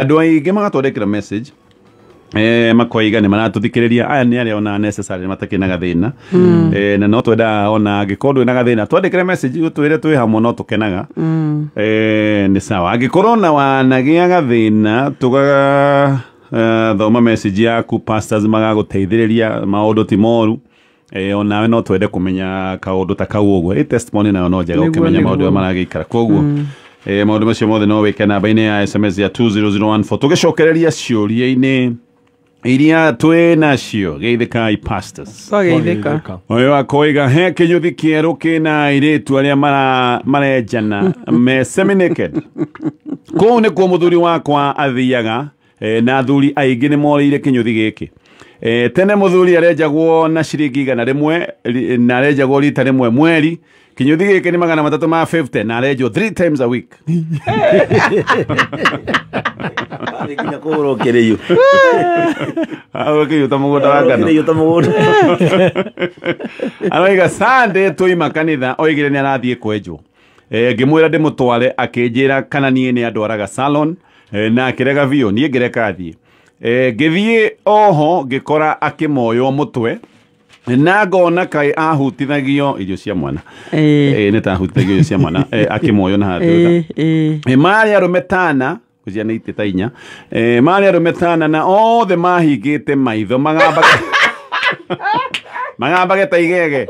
Andũ aingĩ magatwandĩkĩra message makoiga nĩ maratũthikĩrĩria aya nĩ arĩa ona necessary matakĩ na gathĩna na no twendaga ona angĩkorwo ndwĩ na gathĩna twandĩkĩre message ũtwĩre twĩ hamwe no tũkenaga nĩ sawa angĩkorwo na wanagĩa gathĩna tũga thoma message yaku pastors magagũteithĩrĩria maũndũ ti moru onawe no twende kũmenya kaũndũ ta kau ũguo testimony nayo no njega ũkĩmenya maũndũ arĩa maragĩikara koguo maũndũ macio mothe no wĩke namba-inĩ ya SMS ya 20014 tũgĩcokereria ciũria-inĩ iria twĩ nacio geithĩkai pastors Twageithĩka. Ũyũ akoiga he kĩnyũthi kĩerũ kĩna airĩtu arĩa marenjana me semi naked kũu nĩkuo mũthuri wakwa athiaga na athuri aingĩ nĩ morĩire kĩnyũthi gĩkĩ tene mũthuri arenjagwo na ciringi 100 na arenjagwo rita rĩmwe mweri kĩnyũthi gĩkĩ nĩ 350 na arenjwo 3 times a week nginya kũgũrwo kĩrĩu kĩrĩu ta mũgũnda wa ngano kĩrĩu ta mũgũnda aroiga Sunday tũima kanitha oigire nĩ arathiĩ kwenjwo ngĩmwĩra ndĩmũtware akĩnjĩra kana niĩ nĩ andwaraga salon na akĩrega biũ niĩ ngĩreka athiĩ ngĩthiĩ oho ngĩkora akĩmoywo mũtwe na ngona kaĩ ahutithagio irio cia mwana nĩ ta ahutithagio irio cia mwana akĩmoywo na handũ marĩ arũme tana kucia nĩ itĩ ta inya marĩ arũme tana na othe mahingĩte maitho magambage ta igege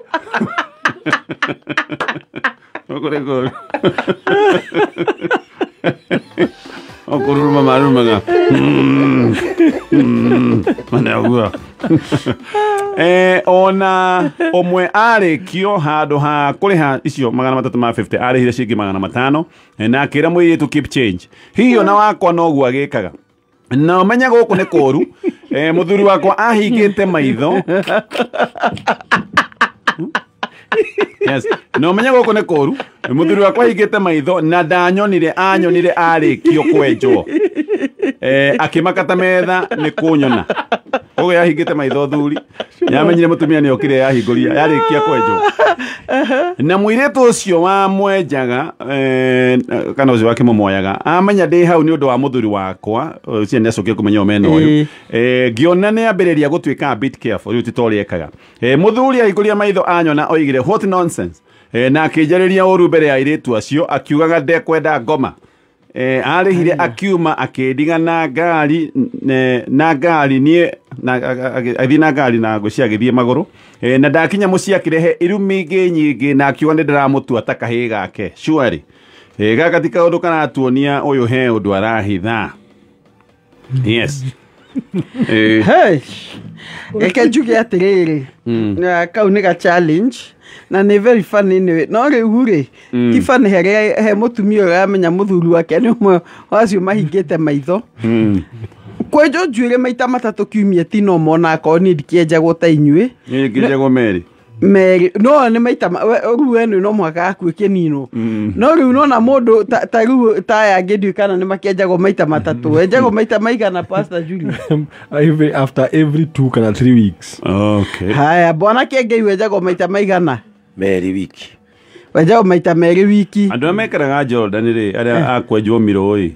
okururuma marumaga manaugua ona ũmwe arĩkio handũ ha kũrĩha icio 350 arĩhire ciringi 500 na akĩra mũirĩtu keep change hihi ona wakwa noguo agĩkaga na ũmenye gũkũ nĩ kũũru mũthuri wakwa ahingĩte maitho yes na ũmenye gũkũ nĩ kũũru mũthuri wakwa ahingĩte maitho na ndanyonire anyonire arĩkio kwenjwo akĩmaka ta metha nĩ kũnyona koguo yahingĩte maitho thuri yamenyire mũtumia nĩ okire yahingũria yarĩkia kwenjwo na mũirĩtu ũcio wa mwenjaga kana ũcio wakĩmũmoyaga amenya ndĩ hau nĩ ũndũ wa mũthuri wakwa ũcio nĩ acokire kũmenya ũmena ũyũ ngĩona nĩ ambĩrĩria gũtuĩka a bit careful rĩu ti ta ũrĩa ekaga mũthuri ahingũria maitho anyona oigire what nonsense na akĩnjarĩria ũru mbere ya airĩtu acio akiugaga ndekwenda ngoma arĩhire akiuma akĩndiga na ngari na ngari niĩ agĩthiĩ na ngari na ngũcia agĩthiĩ magũrũ na ndakinya mũciĩ akĩrehe irumi ingĩ nyingĩ na akiuga nĩ ndĩramũtua ta kahĩĩ gake surely gaka ti kaũndũ karatuonia ũyũ he ũndũ arahitha yes hey reke njuge atĩrĩrĩ kau nĩ ga challenge na nĩ very funny anyway no rĩu rĩ ti funny harĩa he mũtumia ũramenya mũthuri wake nĩ ũmwe wacio mahingĩte maitho kwenjwo njuĩrĩ maita matatũ kiumia ti no mona akorwo niĩ ndikĩenjagwo ta inyuĩ niĩ ngĩenjagwo merĩ merĩ no nĩ maita rĩu we no mũhaka gaku ĩkĩninwo no rĩu nona mũndũ ta rĩu ta aya angĩ ndiũĩ kana nĩ makĩenjagwo maita matatũ enjagwo maita maigana Pastor Julius after every 2 kana 3 weeks okay haya bwana Kĩengei wenjagwo maita maigana merĩ wiki wenjagwo maita merĩ wiki andũ arĩa mekaraga Jordan rĩ arĩa akwenjwo miro ĩ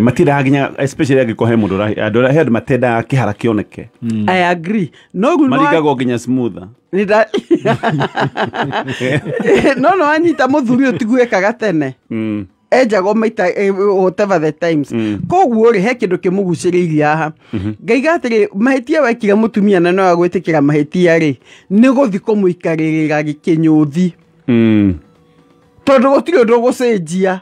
matindaga nginya especially angĩkorwo he mũndũ andũ arĩa he andũ matendaga kĩhara kĩoneke I agree no rĩu marigagwo nginya smoother no no anyita mũthuri ũyũ tiguo ekaga tene enjagwo maita whatever the times koguo rĩ he kĩndũ kĩmũgucĩrĩirie haha ngaiga atĩrĩ mahĩtia wekire mũtumia na no agwĩtĩkĩra mahĩtia rĩ nĩ gũthiĩ kũmũikarĩrĩra kĩnyũthi tondũ gũtirĩ ũndũ ũgũcenjia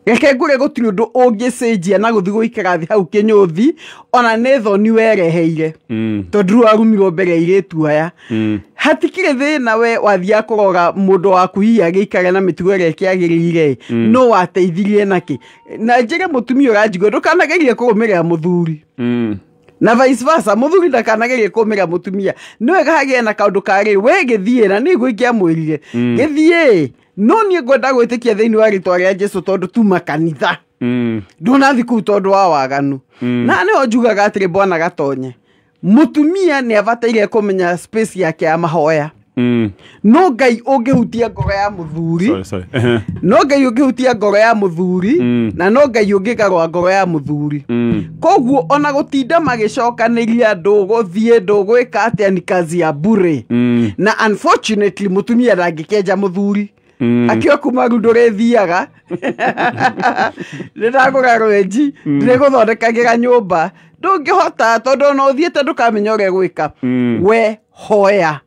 reke ngũre gũtirĩ ũndũ ũngĩcenjia na gũthiĩ gũikara thĩ hau kĩnyũthi ona nĩ thoni wereheire tondũ rĩu arumirwo mbere ya airĩtu aya hatikĩrĩ thĩna we wathiaga kũrora mũndũ waku hihi agĩikara na mĩtugo ĩrĩa ĩkĩagĩrĩire no wateithirie nakĩ na njĩre mũtumia ũranjigua ndũkanagerie kũrũmĩrĩra mũthuri na vice versa mũthuri ndakanagerie kũrũmĩrĩra mũtumia nĩ wega hagĩe na kaũndũ karĩ we gĩthiĩ na nĩguo ingĩamwĩrire gĩthiĩ no niĩ ngwenda gwĩtĩkia thĩinĩ wa rĩtwa rĩa Jesũ tondũ tuma kanitha ndũnathiĩ kũu tondũ wa waganu na nĩho njugaga atĩrĩ bwana Gatonye mũtumia nĩ abataire kũmenya space yake ya mahoya No Ngai ũngĩhutia ngoro ya mũthuri. Sorry. No Ngai ũngĩhutia ngoro ya mũthuri na no Ngai ũngĩgarũra ngoro ya mũthuri. Koguo ona gũtinda magĩcokanĩria andũ gũthiĩ ndũgwĩka atĩa ni kazi ya bure. Na unfortunately mũtumia ndangĩkenja mũthuri. Akio kuma rĩu ndũrĩthiaga. Nĩndagũra rwenji, ndĩrĩgũthondekagĩra nyũmba. Ndũngĩhota tondũ ona ũthiĩte ndũkamenya ũrĩa gwĩka. We hoya.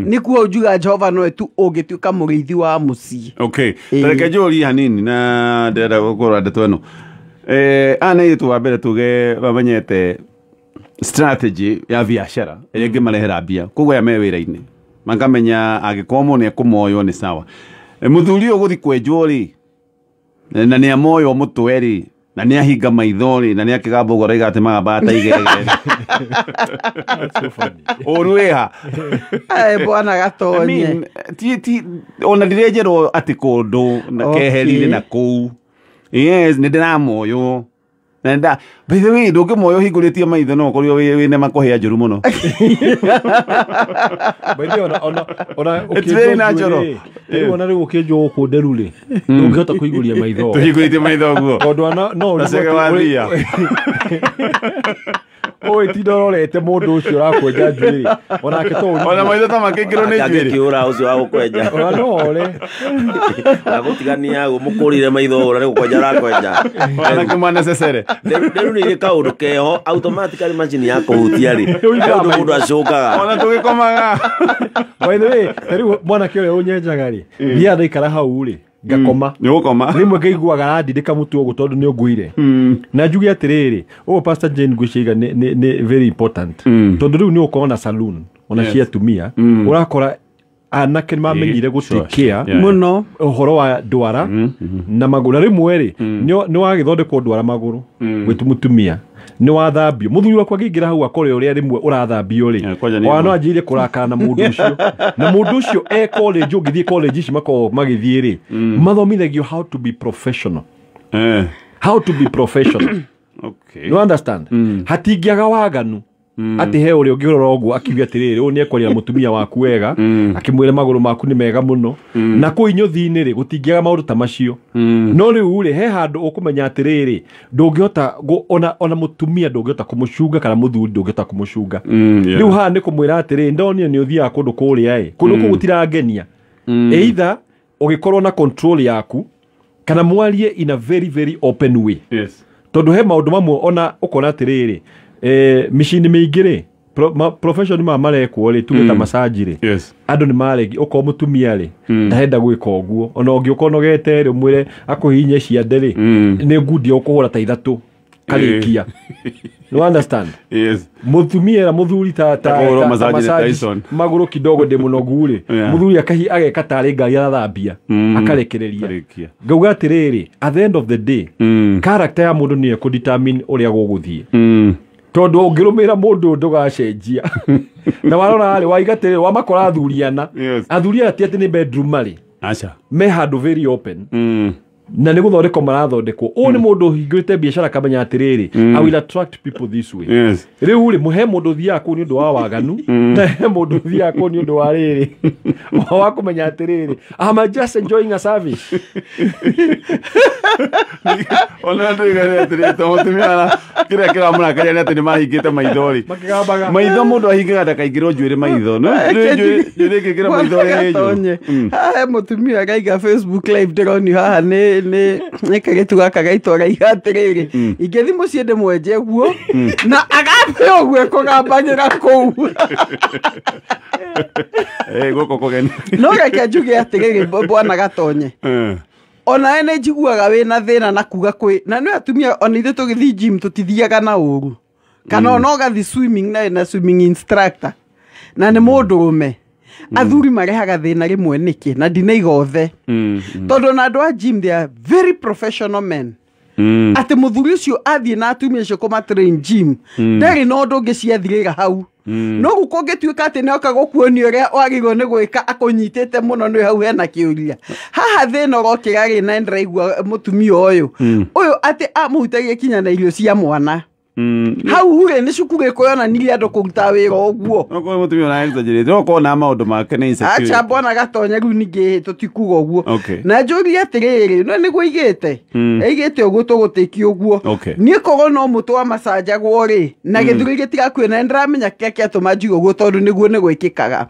Nĩkuo njuga Jehova nowe tu ũngĩtuĩka mũrĩithi wa mũciĩ. Okay. Tareke njũrie hanini na ndĩrenda gũkũra ndeto ĩno. Aya nĩ airĩtu wa mbere tuge mamenyete strategy ya biacara ĩrĩa ĩngĩmarehera mbia. Koguo aya me wĩra-inĩ makamenya angĩkorwo mũndũ nĩekũmoywo nĩ sawa. Mũthuri ũyũ gũthiĩ kwenjwo rĩ, na nĩamoywo mũtwe rĩ, na nĩahinga maitho rĩ, na nĩakĩgamba ũguo arauga atĩ magambaga ta igegere. That's so funny. Ũru wĩha? Bwana Gatonye. I mean, ti ona ndirenjerwo atĩ kũndũ na keherire na kũu. Yes, nĩ ndĩramoywo. Na nda by the way ndũngĩmoywo ũhingũrĩtie maitho no ũkorirwo wĩna makũhĩa njũru mũno. By the way, ona It's very natural. Rĩu ona rĩu ũkĩenjwo gũkũ nderu rĩ, ndũngĩhota kũihũria maitho. Tũhingũrĩtie maitho ũguo. Tondũ ona no Gacege wathia. Ũĩ tinda ũrorete mũndũ ũcio ũrakwenja njuĩrĩ. Onake to ũrigwo. Ona maitho ta makĩingĩrwo nĩ njuĩrĩ. Angĩkĩũra ũcio wa gũkwenja. Ona no ore. Agũtigania mũkũrire maitho ũra nĩ gũkwenja arakwenja. Ona kĩmwana cecere. Rĩu nĩ irĩ kaũndũ keho automatically machine ya kũhutia rĩ. Kaũndũ mũndũ acokaga. Ona tũgĩkomaga. By the way, ta rĩu mwanake ũrĩa ũnyenjaga rĩ, thiaga ndaikara hau rĩ, ngakoma. Nĩ ũgũkoma. Rĩmwe ngaiguaga arandindĩka mũtwe ũguo tondũ nĩ ũnguire. Na njuge atĩrĩrĩ, ũguo Pastor Jane ngwĩciria nĩ very important. Tondũ rĩu nĩ ũkorwo na saloon ona cia atumia, ũrakora anake nĩmamenyire gũtake care Mũno. ũhoro wa ndwara na magũrũ. Na rĩmwe rĩ, nĩ wagĩthondekwo ndwara magũrũ gwĩ mũtumia, nĩ wathambio. Mũthuri wakwa angĩingĩra hau akore ũrĩa rĩmwe ũrathambio rĩ, kwanja nĩ ona no anjĩrĩrie kũrakara na mũndũ ũcio. Na mũndũ ũcio e college, ũngĩthiĩ college ici makoragwo magĩthiĩ rĩ, mathomithagio how to be professional. How to be professional. Okay. You understand? Hatingĩaga waganu. Atĩ he ũrĩa ũngĩrora ũguo akiuga atĩrĩrĩ, ũyũ nĩekwaria na mũtumia waku wega, akĩmwĩra magũrũ maku nĩ mega mũno. Na kũu inyũthi-inĩ rĩ, gũtingĩaga maũndũ ta macio. No rĩu rĩ, he handũ ũkũmenya atĩrĩrĩ, ndũngĩhota ona mũtumia ndũngĩhota kũmũcunga kana mũthuri ndũngĩhota kũmũcunga. Rĩu haha nĩ kũmwĩra atĩrĩrĩ, ndonire nĩ ũthiaga kũndũ kũrĩa ĩ, kũndũ kũu gũtirangenia. Either ũgĩkorwo na control yaku kana mwarie in a very very open way. Yes. Tondũ he maũndũ mamwe ona ũkona atĩrĩrĩ, mĩciĩ-inĩ mĩingĩ rĩ, profession ma marekwo rĩ, tuge ta massage rĩ, Yes. andũ nĩ maregi, okorwo mũtumia rĩ, ndarenda gwĩka ũguo, ona ũngĩũka ũnogete rĩ, ũmwĩre akũhihinye ciande rĩ, nĩ ngundi ũkũhũra ta ithatũ karĩkia. You understand? Yes. Mũtumia na mũthuri ta Kũhũrwo ta massage nĩ massage Tyson. magũrũ kidogo ndĩ mũnogu rĩ, mũthuri ageka tarĩ ngari arathambia, akarekereria. Akarĩkia. Ngauga atĩrĩrĩ, at the end of the day, character ya mũndũ nĩyo ĩkũdetermine ũrĩa gũgũthiĩ. Tondũ ũngĩrũmĩrĩra mũndũ ndũgacenjia. Na warora rĩ, waiga atĩrĩrĩ, wamakora athuri ana. Yes. Athuri aya ti atĩ nĩ bedroom marĩ. Aca. Me handũ very open. Na nĩ gũthondekwo marathondekwo. Ũyũ nĩ mũndũ ũhingũrĩte biacara akamenya atĩrĩrĩ, I will attract people this way. Yes. Rĩu rĩ, he mũndũ ũthiaga kũu nĩ ũndũ wa waganu, na he mũndũ ũthiaga kũu nĩ ũndũ wa rĩrĩ, wa kũmenya atĩrĩrĩ, I'm just enjoying a service. Ona ndoiga atĩrĩrĩ, to mũtumia kĩrĩa kĩramũrakaria nĩ atĩ nĩ mahingĩte maitho rĩ. Makĩgambaga. Maitho mũndũ ahingaga ndakaingĩrwo njuĩrĩ maitho. No njuĩrĩ ĩngĩingĩra maitho rĩ Gatonye. Haha he mũtumia araiga Facebook live ndĩronio haha nĩ kairĩtu gaka gaitũ araiga atĩrĩrĩ, ingĩthiĩ mũciĩ ndĩmwenje guo na agambe ũguo ekũgambagĩra kũu. Gũkũ kũgeni. No reke njuge atĩrĩrĩ, bwana Gatonye. Ona nĩ njiguaga wĩna thĩna na kuga kwĩ na nĩ atumia ona ithuĩ tũgĩthiĩ gym tũtithiaga na ũru, kana ona ũgathiĩ swimming na swimming instructor na nĩ mũndũrũme. Athuri marehaga thĩna rĩmwe nĩkĩ na ndinaiga othe, tondũ na andũ a gym they are very professional men. Atĩ mũthuri ũcio athiĩ na atumia acio kũmatrain gym, ndarĩ na ũndũ ũngĩ ciathirĩra hau. No gũkũ ũngĩtuĩka atĩ nĩoka gũkuonia ũrĩa wagĩrĩirwo nĩ gwĩka akũnyitĩte mũno nĩ hau hena kĩũria. Haha thĩna ũrokĩra rĩ, na nĩndĩraigua mũtumia ũyũ atĩ amũhutagia kinya na irio cia mwana. Hau rĩ nĩ cukuru ĩkwĩonanirie andũ kũruta wĩra ũguo. Okorwo mũtumia ũra exaggerate no korwo na maũndũ make nĩ insecurity. Acha bwana Gatonye rĩu ningĩ tũtikuga ũguo. Okay. Na njũrie atĩrĩrĩ, no nĩguo aigĩte. Aigĩte ũguo tũgũtĩkia ũguo. Okay. Niĩ korwo no mũtwe wa macanjagwo rĩ, na gĩthũri gĩtigakuĩ na nĩndĩramenya kĩrĩa kĩatũma njigue ũguo tondũ nĩguo nĩ gwĩkĩkaga.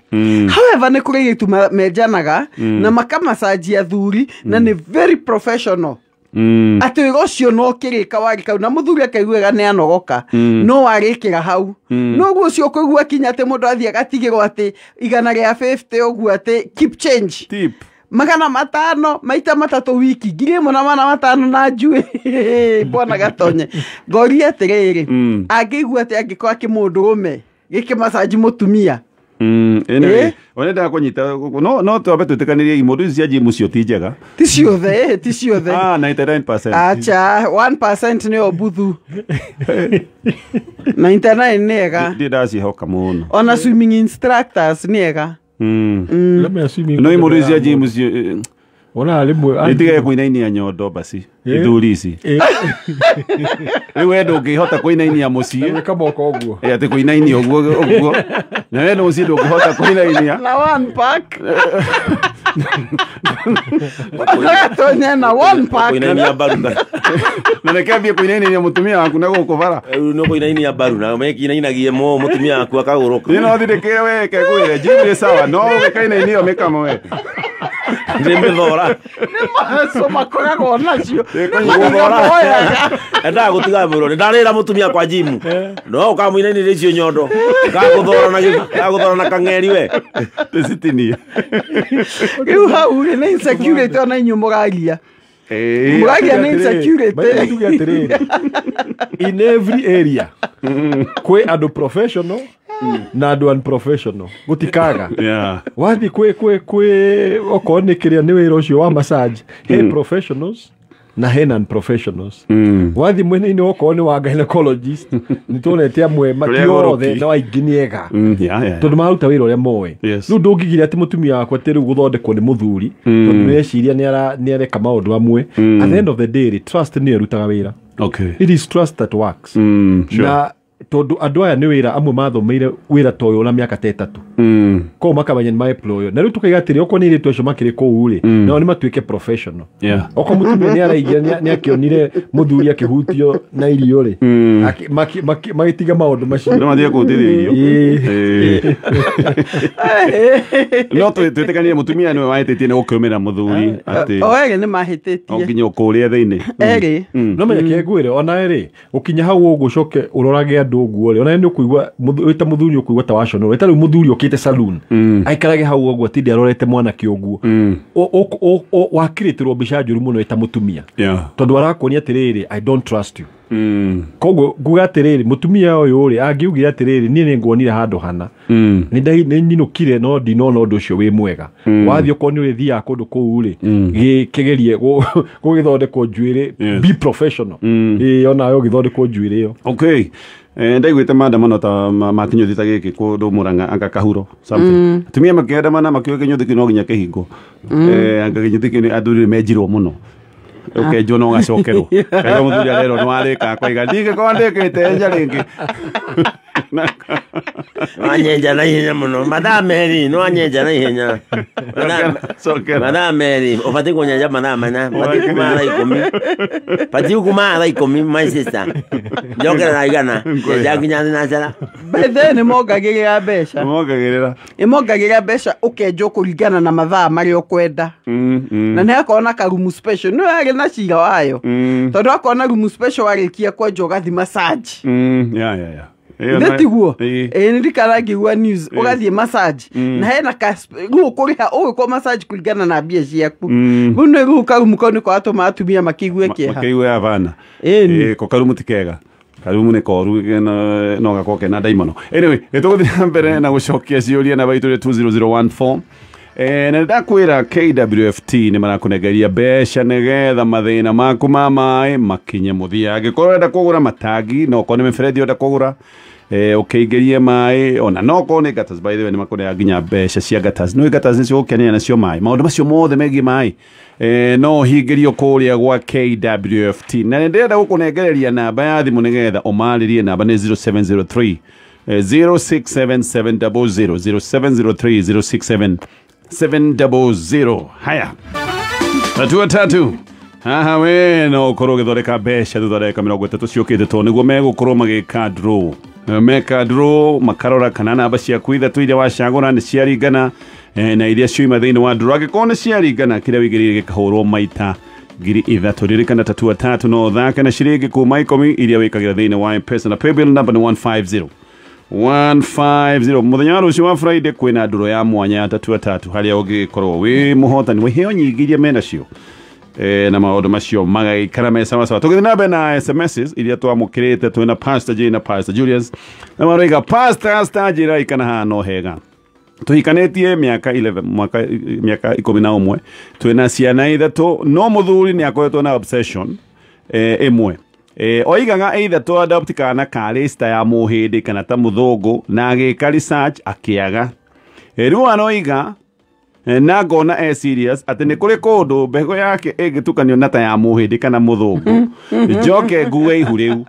However, nĩ kũrĩ airĩtu menjanaga na makamacanjia athuri na nĩ very professional. Atĩ wĩra ũcio no kĩrĩka warĩka na mũthuri akaiguaga nĩ anogoka no warĩkĩra hau no ũguo ũcio ũkũigua kinya atĩ mũndũ athiĩ agatigĩrwo atĩ 150 ũguo atĩ keep change Tip. 500 maita 3 wiki 1500 na njuĩ. Bwana Gatonye ngoria atĩrĩrĩ, angĩigua atĩ angĩkorwo akĩmũndũrũme gĩkĩmacanji mũtumia. Anyway, onendaga kũnyita no twambe twĩtĩkanĩrie imũndũ ici cia gym cio ti njega. Ti ciothe, ti ciothe. 99%. Acha 1% nĩyo mbuthu. 99 nĩ ega. Ndirĩ ndaciĩhoka mũno. Ona swimming instructors nĩ ega. No imũndũ ici cia gym cio Ona rĩmwe itige kũinainia nyondo basi ithuri ici. Rĩu we ndũngĩhota kũinainia mũciĩ. Gwĩka moko ũguo. Atĩ kũinainia ũguo ũguo. Na we mũciĩ ndũngĩhota kũinainia. Na one pack. Gatonye na one pack. Kũinainia mbaru. Na reke ambie kũinainia mũtumia waku na gũkũ bara. Rĩu nĩ ũkũinainia mbaru na mekinainagie mũtumia waku akagũrũka. Niĩ no thirĩkĩre we kegwĩre gym nĩ sawa no ũgĩkainainio mĩkamo we. Nĩ mĩthora. Nĩ maco makoragwo nacio. Endaga gũtiga mwĩrwo nĩ ndarĩra mũtumia kwa gym. No ũkamũinainĩria icio nyondo. Gagũthora na kang'eri we. Tũcitinie. Rĩu hau rĩ nĩ insecurity ona inyuĩ mũragia. Mũragia nĩ insecurity. Tuge atĩrĩrĩ, in every area kwĩ andũ professional na andũ unprofessional gũtikaga. Wathiĩ kwĩ okorwo nĩ kĩrĩa nĩ wĩra ũcio wa massage, he professionals na he non-professionals. Wathiĩ mwena-inĩ okorwo nĩ wa gynecologist nĩ tuonete amwe matiothe na aingĩ nĩ ega tondũ maruta wĩra ũrĩa moĩ. Rĩu ndũngĩgiria atĩ mũtumia wakwa atĩ rĩu gũthondekwo nĩ mũthuri tondũ nĩreciria nĩ areka maũndũ amwe. At the end of the day, trust nĩyo ĩrutaga wĩra. It is trust that works. Na tondũ andũ aya nĩ wĩra amwe mathomeire wĩra ta ũyũ na mĩaka ta 3 koguo makamenya nĩ maemploywo. Na rĩu tũkaiga atĩrĩ okorwo nĩ airĩtu acio makĩrĩ kũu rĩ nao nĩ matuĩke professional. Okorwo mũtumia nĩ araigire nĩ akĩonire mũthuri akĩhutio na irio rĩ magĩtiga maũndũ macio. No mathiĩ kũhutithia irio. No twĩtĩkanie mũtumia nĩwe wahĩtĩtie nĩ gũkĩrũmĩrĩra mũthuri atĩ o erĩ nĩ mahĩtĩtie. O nginya ũkũrĩa thĩinĩ. Erĩ. No menya kĩrĩa ngwĩre ona rĩ ũkinya hau ũguo ũcoke ũrorage andũ ũguo rĩ ona nĩ ũkũigua wĩta mũthuri ũkũigua ta waconora. Wĩta rĩu mũthuri ũkĩte saloon aikarage hau ũguo atinde arorete mwanake ũguo wakĩrĩtĩrwo mbica njũru mũno wĩta mũtumia tondũ arakuonia atĩrĩrĩ I don't trust you. Koguo nguga atĩrĩrĩ mũtumia ũyũ rĩ angiugire atĩrĩrĩ niĩ nĩ nguonire handũ hana nĩ nyinũkire no ndinona ũndũ ũcio wĩ mwega. Wathiĩ okorwo nĩ ũrĩthiaga kũndũ kũu rĩ gĩkĩgerie gũgĩthondekwo njuĩrĩ be professional. Ĩĩ onawe ũgĩthondekwo njuĩrĩ ĩyo. Okay. Ndaiguĩte maandamano ta ma kĩnyũthi ta gĩkĩ kũndũ Murang'a anga Kahuro something. Atumia makĩandamana makiuga kĩnyũthi kĩu no nginya kĩhingwo. Anga kĩnyũthi kĩu nĩ athuri menjirwo mũno. Ũkenjwo no ũgacokerwo. Kaigua mũthuri arerwo nĩ warĩka akoiga ndingĩkorwo ndĩkĩte enja rĩngĩ. Wanyenja na ihenya mũno mathaa merĩ nĩ wanyenja na ihenya mathaa merĩ ũbatiĩ kũnyenja mathaa 4 batiĩ kuma thaa 10 batiĩ kuma thaa 10 my sister njokerera 100 nyenja nginya thinacara. Bethe nĩ mongagĩrĩra mbeca. Mongagĩrĩra. Nĩ mongagĩrĩra mbeca ũkenjwo kũringana na mathaa marĩa ũkwenda. Na nĩ hakorwo na karumu special nĩ yarĩ na cira wayo tondũ akorwo na rumu special warĩkia kwenjwo ũgathiĩ massage. Ndĩtiguo ĩĩ ndirikana ngĩigua news ũgathiĩ massage na hena rĩu ũkũrĩha ũgĩkwo massage kũringana na mbia ciaku. Rĩu nĩ rĩu karumu kau nĩko gatũmaga atumia makĩigue kĩeha. Makĩigue abana. Ko karumu ti kega. Karumu nĩ koru no gakorwo kena ndaimono. Anyway, nĩ tũgũthiĩ na mbere na gũcokia ciũria na baitũ 20014. Na ndakwĩra KWFT nĩ marakũnengeria mbeca nĩgetha mathĩna maku ma maĩ makinye mũthia. Angĩkorwo ũrenda kũgũra matangi, no okorwo nĩ mĩberethi ũrenda kũgũra, ũkĩingĩrie maĩ, ona no okorwo nĩ gutters, by the way nĩ makũneaga nginya mbeca cia gutters. Nĩ gutters nĩcio gũkenera nacio maĩ, maũndũ macio mothe megiĩ maĩ no ũhingĩrio kũrĩa gwa KWFT. Na nĩ ndĩrenda gũkũnengereria namba ya thimũ nĩgetha ũmarĩrie. Namba nĩ 0703 067700, 0703 067 700. Haya, hatua tatu haha, we no ũkorwo ũgĩthondeka mbeca thutha wa ndagĩka 30 ciũkĩte, tondũ nĩguo megũkorwo magĩka draw. Meka draw makarora kana namba ciaku ithatũ iria wacagũra nĩ ciaringana na iria ciuma thĩinĩ wa draw. Angĩkorwo nĩ ciaringana, kĩrĩa wĩigĩrĩire gĩkahũrwo maita 3,000. Ririkana tatua tatu no ũthake na ciringi kuma 10 iria wĩkagĩra thĩinĩ wa M-Pesa, na paybill number nĩ 150 150. Mũthenya wa rũciũ wa Friday kwĩna ndũrũ ya mwanya ya tatua tatu, harĩa ũngĩkorwo wĩ mũhotani wa iheo nyingĩ iria menacio, na maũndũ macio magaikara me sawa sawa. Tũgĩthiĩ na mbere na SMSs iria twamũkĩrĩte, twĩna Pastor J na Pastor Julius, na maroiga, Pastor stanjĩra ikana haha no hega, tũhikanĩtie mĩaka 11, mwaka mĩaka 11, twĩna ciana ithatũ, no mũthuri nĩ akoretwo na obsession ĩmwe. Oigaga either to adopt kana ka sister ya mũhĩndĩ kana ta mũthũngũ, na agĩka research akĩaga. Rĩu aroiga na ngona e serious atĩ nĩ kũrĩ kũndũ mbegũ yake ĩngĩtukanio na ta ya mũhĩndĩ kana mũthũngũ, njoke ngue ihu. Rĩu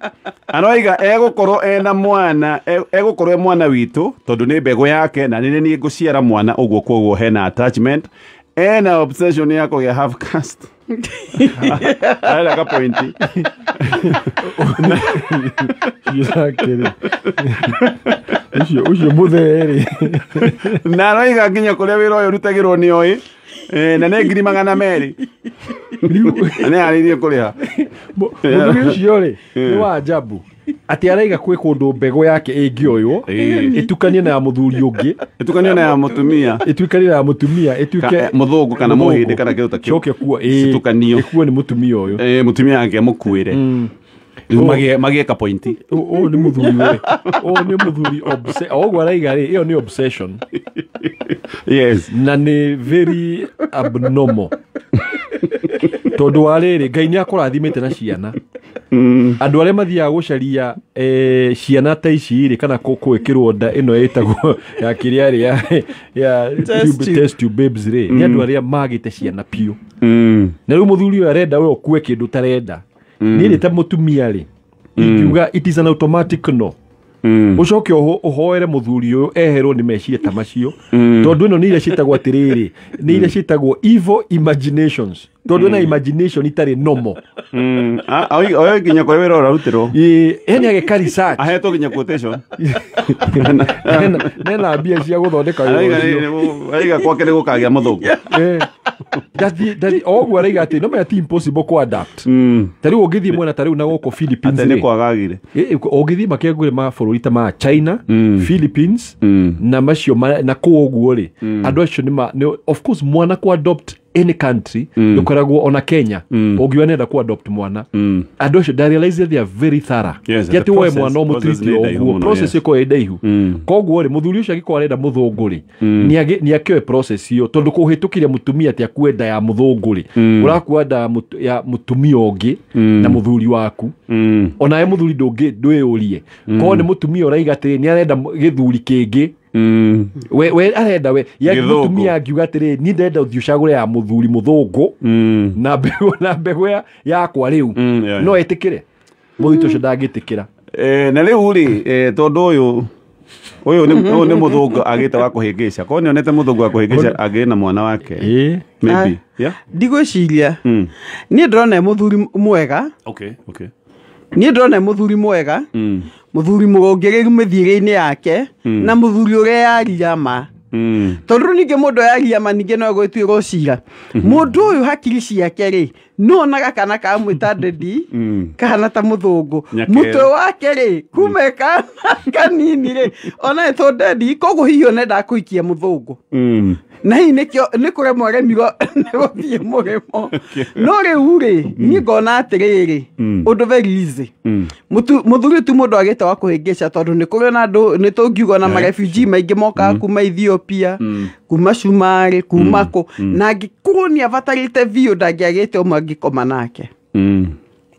aroiga egũkorwo ena mwana, egũkorwo e mwana witũ, tondũ nĩ mbegũ yake na nĩ niĩ ngũciara mwana ũguo, koguo hena attachment. Ena obsession ya kũgĩa half caste, arenda ka point. Yake ũcio mũthee rĩ. Na aroiga nginya kũrĩa wĩra ũyũ ũrutagĩrwo nĩ oĩ, na nĩ 200,000 na nĩ arĩirie kũrĩha. Mũthuri ũcio rĩ nĩ wa ajabu atĩ araiga kwĩ kũndũ mbegũ yake ĩngĩoywo, ĩtukanie na ya mũthuri ũngĩ, ĩtukanio na ya mũtumia, ĩtuĩkanie na ya mũtumia, ĩtuĩke mũthũngũ kana mũhĩndĩ kana kĩndũ ta kĩu. Coke kuo, ĩĩ, Citukanio. Ĩkuo nĩ mũtumia ũyũ. Mũtumia yake amũkuĩre. Rĩu magĩe ka point. Ũyũ nĩ mũthuri we, ũyũ nĩ mũthuri o ũguo araiga rĩ, ĩyo nĩ obsession. Na nĩ very abnormal, tondũ wa rĩrĩ, Ngai nĩ akũrathimĩte na ciana. Andũ arĩa mathiaga gũcaria ciana ta ici rĩ, kana gwĩkĩrwo nda ĩno ĩtagwo ya kĩrĩa rĩ ya Test tube. Test tube babes rĩ, nĩ andũ arĩa magĩte ciana biũ. Na rĩu mũthuri ũyũ arenda we ũkue kĩndũ ũtarenda. Niĩ rĩ, ta mũtumia rĩ, ingiuga it is an automatic no. Ũcoke ũhoere mũthuri ũyũ eherwo nĩ meciria ta macio, tondũ ĩno nĩ iria ciĩtagwo atĩrĩrĩ, nĩ iria ciĩtagwo evil imaginations, tondũ ĩna imagination itarĩ normal. Oyo nginya kũrĩa wĩra ũrarutĩrwo. Ĩ, yani agĩka research. Ahetwo nginya quotation. Nena mbia cia gũthondeka wĩra Araiga ũcio. Araiga kwake nĩ gũkagĩa mũthũngũ. Ndathi o ũguo araiga atĩ no menya ti impossible ku adapt. Ta rĩu ũngĩthiĩ mwena ta rĩu na gũkũ Philippines Atĩ nĩ rĩ, kwagagire. Ũngĩthiĩ makĩngũrĩ mabũrũri ta ma China, Philippines na macio na kũu ũguo rĩ, andũ acio nĩ of course mwana ku adopt any country ndũkoragwo, ona Kenya ũngiuga nenda ku adopt mwana, andũ acio nda realize they are very thorough. Yes, Ti the atĩ woe process- mwana process ũmũtriti nĩ ndaihu ũguo mũno, process ĩkorwo ĩ ndaihu. Koguo rĩ, mũthuri ũcio angĩkorwo arenda mũthũngũ rĩ, nĩ akĩoe process ĩyo, tondũ kũhĩtũkĩria mũtumia atĩ akue nda ya mũthũngũ rĩ, ũrakua nda ya mũtumia ũngĩ na mũthuri waku. Onawe mũthuri ndũngĩ ndwĩyũrie korwo nĩ mũtumia ũraiga atĩrĩ nĩ arenda gĩthuri kĩngĩ. We arenda we ya Gĩthũngũ. Mũtumia angiuga atĩrĩ, niĩ ndĩrenda ũthiĩ ũcagũre ya mũthuri mũthũngũ na mbegũ yakwa rĩu, no ĩtĩkĩre? Mũthuri ũcio ndangĩtĩkĩra. Na rĩu rĩ, tondũ ũyũ nĩ mũthũngũ agĩte wa kũhĩngĩca, korwo nĩonete mũthũngũ wa kũhĩngĩca agĩe na mwana wake. Maybe, yeah. Ndigwĩciria, niĩ ndĩrona e mũthuri mwega. Niĩ ndĩrona e mũthuri mwega, mũthuri mũrũngĩrĩru mĩthiĩre-inĩ yake, na mũthuri ũrĩa yaria ma, tondũ rĩu ningĩ mũndũ yaria ma ningĩ no egwĩtuĩrwo cira. Mũndũ ũyũ hakiri ciake rĩ, no onaga kana kamwĩta daddy kahana ta mũthũngũ. Nyakera. Mũtwe wake rĩ, kuma e kana kanini rĩ, ona ĩtwo daddy, koguo hihi onendaga kũhikia mũthũngũ, na hihi nĩkĩo nĩ kũremwo aremirwo nĩ gũthiĩ mũrĩmo. No rĩu rĩ, niĩ ngona atĩrĩrĩ, ũndũ very easy. Mũthuri tu mũndũ agĩte wa kũhĩngĩca, tondũ nĩ kũrĩ na andũ nĩ tũngiuga na marefugee maingĩ mokaga kuma Ethiopia. Ethiopia, kuma Cumarĩ, kuma kũ, na angĩkorwo nĩ abatarĩte biũ ndangĩagĩte ũmwe angĩkoma nake.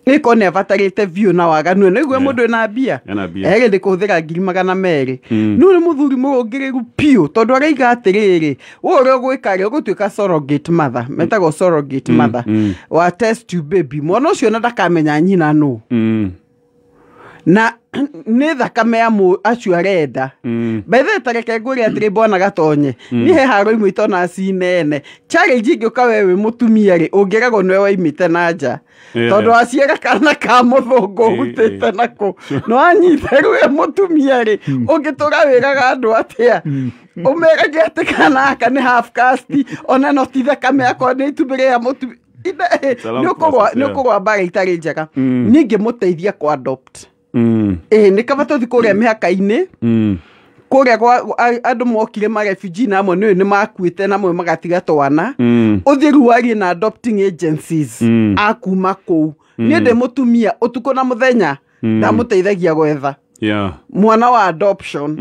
Ĩkorwo nĩ abatarĩte biũ na waganu nĩguo mũndũ wĩna mbia Ena mbia. erĩ kũhũthĩra 200,000. No nĩ mũthuri mũrũngĩrĩru biũ tondũ araiga atĩrĩrĩ, we ũrĩa ũgwĩka rĩ, ũgũtuĩka surrogate mother, metagwo surrogate mother wa test tube baby. Mwana ũcio na ndakamenya nyina nũ, na nĩ thakame ya acio arenda. By the way, ta reke ngwĩre atĩrĩ, bwana Gatonye, niĩ he haro imwe itona cinene challenge ingĩũka we wĩ mũtumia rĩ, ũngĩragwo nĩwe waimĩte na nja, tondũ waciara kana ka mũthũngũ ũrutĩte nako no anyite. Rĩu we mũtumia rĩ, ũngĩtũra wĩraga andũ atĩa? Ũmerage atĩ kana aka nĩ half caste, ona no ti thakame yakwa, nĩ itumbĩ rĩa mũtumia. It's a long Nĩ ũkũgwa process, nĩ yeah. ũkũgwa mbara itarĩ njega. Niĩ ngĩmũteithia kũ adopt, ĩĩ nĩ kaba tũthi kũrĩa mĩhaka-inĩ, kũrĩa kwa andũ mokire ma refugee, na amwe nĩ makuĩte na amwe magatiga twana. Ũthiĩ rĩu warie na adopting agencies akuma kũu. Niĩ ndĩ mũtumia, ũtukũ na mũthenya ndamũteithagia gwetha mwana wa adoption,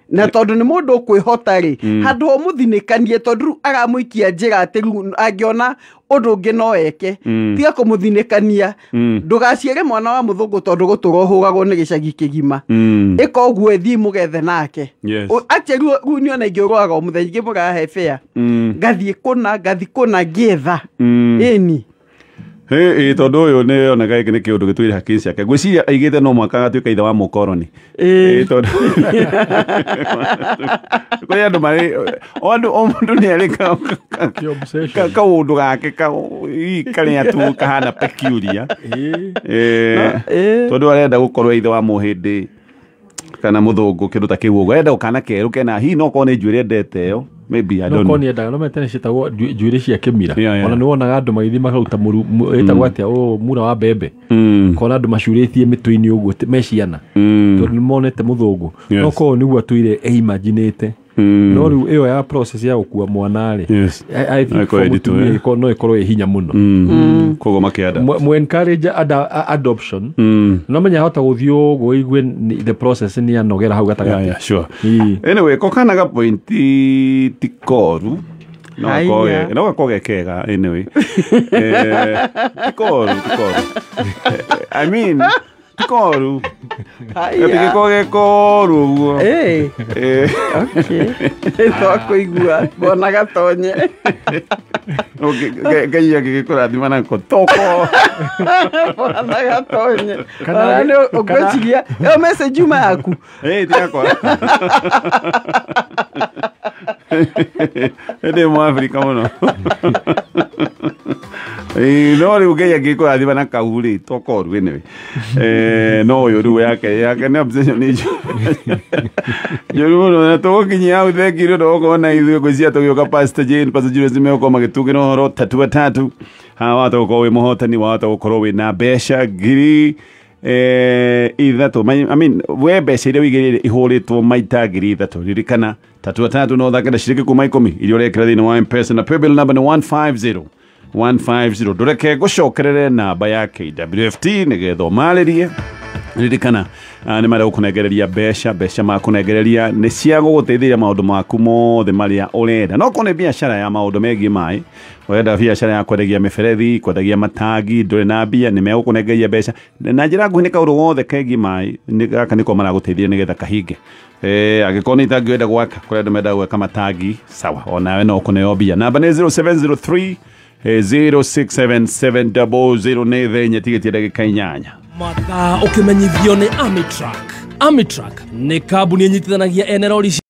na tondũ nĩ mũndũ ũkwĩhota rĩ, handũ ho mũthinĩkanie, tondũ rĩu aramũikia njĩra atĩ rĩu angĩona ũndũ ũngĩ no eke. Tiga kũmũthinĩkania, ndũgaciare mwana wa mũthũngũ tondũ gũtũra ũhũragwo nĩ gĩcagi kĩgima. Ĩka ũguo, ĩthiĩ mũgethe nake. Actually rĩu niĩ ona ingĩ ũrũaga o mũthenya, ingĩ mũrahe bĩa, ngathiĩ kũna, ngathiĩ kũna ngĩetha. Ĩni. Ĩ tondũ ũyũ nĩ onaga gĩkĩ nĩ kĩũndũ gĩtũire hakiri ciake. Ngwĩciria aigĩte no mwaka agatuĩka ithe wa mũkoroni. Ĩ tondũ kũrĩ andũ marĩ o andũ, o mũndũ nĩ arĩ Obsession. kaũndũ gake karĩa tu kahana peculiar. Tondũ arenda gũkorwo ithe wa mũhĩndĩ kana mũthũngũ, kĩndũ ta kĩu ũguo, arenda kana kerũ kena hihi no korwo nĩ njuĩrĩ endete ĩyo, maybe, I No don't korwo know. nĩ endaga no metene ciĩtagwo njuĩrĩ cia kĩmira. Ona nĩ wonaga andũ magĩthiĩ makaruta mũru ĩtagwo atĩa, ũũ mura wa mbembe, kona andũ macurĩtie mĩtwe-inĩ ũguo me ciana, tondũ nĩ monete mũthũngũ. No korwo nĩguo atũire eimaginĩte. No rĩu ĩyo ya process ya gũkua mwana rĩ, I No think ĩkorwo for ĩ nditũ, mũtumia eh. no ĩkorwo ĩ hinya mũno. Koguo makĩenda Mu encourage adoption. No menya hota gũthiĩ ũguo igue the process nĩ anogera hau gatagatĩ. Yeah, sure. Ii. Anyway, ko kana ga point ti koru no Haya. gakorwo no gakorwo ge kega. Anyway, ti koru, ti koru. I mean, ti koru. Haya. Gatigĩkorwo ge koru ũguo. Ĩ, okay, twakũigua bwana Gatonye. Ngai angĩgĩkũrathima nako toko. Bwana Gatonye, ona nĩ ũngwĩciria ĩyo message yuma yaku. Ĩ ti yakwa, ndĩ mũafrika mũno. Ĩ, no rĩu Ngai angĩkũrathima na kau rĩ, tokoru. Anyway, no ũyũ rĩu yake nĩ obsession nĩ njũru mũno, na tũgũkinyia hau. Thengi nĩ ũndũ wa gũkorwo na ithuĩ. Ngwĩciria tũgĩũka Pastor Jane, Pastor Julius nĩmegũkorwo magĩtungĩra ũhoro tatu tatu. Haha wahota gũkorwo wĩ mũhotani, wahota gũkorwo wĩna mbeca 3,000. I mean, we mbeca iria wĩigĩrĩire ihũrĩtwo maita 3,000. Ririkana tatu tatu no ũthake na ciringi kuma 10 iria ũrekĩra thĩinĩ wa M-Pesa, na paybill number nĩ 150 150. Ndũreke ngũcokerere namba ya KWFT nĩgetha ũmarĩrie. Ririkana nĩ marĩa gũkũnengereria mbeca, mbeca makũnengereria nĩ cia gũgũteithĩria maũndũ maku mothe marĩa ũrenda. No korwo nĩ biacara ya maũndũ megiĩ maĩ ũrenda, biacara ya kwendagia mĩberethi, kwendagia matangi, ndũrĩ na mbia, nĩ megũkũnengeria mbeca na njĩra nguhĩ. Nĩ kaũndũ gothe kegiĩ maĩ, gaka nĩko maragũteithia nĩgetha kahinge. Angĩkorwo nĩ itangi ũrenda gwaka, kũrĩa andũ mendaga gwaka matangi, sawa, onawe no ũkũneo mbia. Namba nĩ 0703 067700. Nĩ thenye tigĩtie ndagĩka 8. Mathaa ũkĩmenyithio nĩ Amitrak. Amitrak nĩ kambuni ĩnyitithanagia ene rori.